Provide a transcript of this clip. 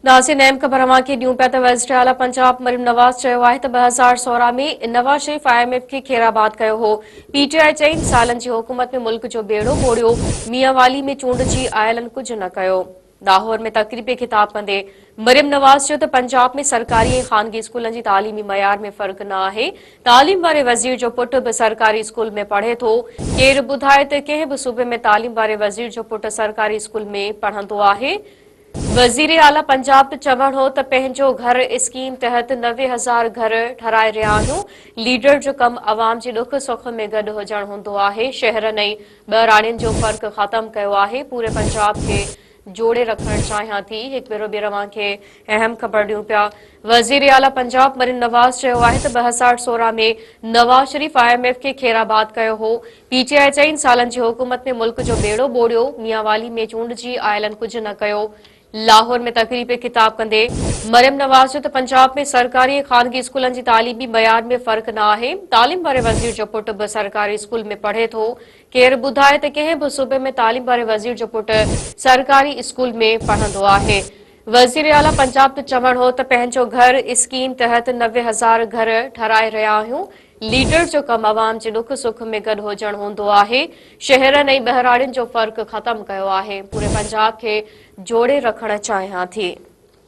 ناظرين اهم خبر اوهان کي ڏيون پيا ته وزير اعليٰ پنجاب مريم نواز چيو آهي ته 2016 ۾ Nawaz Sharif I M F کي خيرآباد ڪيو هو، پي ٽي آء چئن سالن جي حڪومت ۾ ملڪ جو ٻيڙو ٻوڙيو، ميانوالي ۾ چونڊجي آيلن ڪجهه نه ڪيو. لاهور ۾ تقريب کي خطاب ڪندي مريم نواز چيو ته پنجاب ۾ سرڪاري ۽ خانگي اسڪولن جي تعليمي معيار ۾ فرق نه آهي، تعليم واري وزير جو پٽ به سرڪاري اسڪول ۾ پڙهي ٿو، ڪير ٻڌائي ته ڪنهن به صوبي ۾ تعليم واري وزير جو پٽ سرڪاري اسڪول ۾ پڙهندو آهي. وزيراعليٰ پنجاب جو چوڻ هو ته پنهنجو گهر اسڪيم تحت 90 هزار گهر ٺهرائي رهيا آهيون، ليڊر جو ڪم عوام جي ڏک سک ۾ گڏ هجڻ هوندو آهي، شهرن ۽ ٻهراڙين جو فرق ختم ڪيو آهي، پوري پنجاب کي جوڙي رکڻ چاهيان ٿي. هڪ ڀيرو ٻيهر اوهان کي اهم خبر ڏيون پيا، وزيراعليٰ پنجاب مريم نواز چيو آهي ته 2016 ۾ Nawaz Sharif I M F کي خيرآباد ڪيو هو، پي ٽي آء چئن سالن جي حڪومت ۾ ملڪ جو ٻيڙو ٻوڙيو، ميانوالي ۾ چونڊجي آيلن ڪجهه نه ڪيو. لاهور ۾ تقريب کي خطاب ڪندي مريم نواز چيو ته پنجاب ۾ سرڪاري ۽ خانگي اسڪولن جي تعليمي معيار ۾ فرق نه آهي، تعليم واري وزير جو پٽ به سرڪاري اسڪول ۾ پڙهي ٿو، ڪير ٻڌائي ته ڪنهن به صوبي ۾ تعليم واري وزير جو پٽ سرڪاري اسڪول ۾ پڙهندو آهي. وزيراعليٰ پنجاب جو چوڻ هو ته پنهنجو گهر اسڪيم تحت 90 هزار گهر ٺهرائي رهيا آهيون، ليڊر جو ڪم عوام جي ڏک سک ۾ گڏ هجڻ هوندو آهي، شهرن ۽ ٻهراڙين جو فرق ختم ڪيو آهي، پوري پنجاب کي جوڙي رکڻ چاهيان ٿي.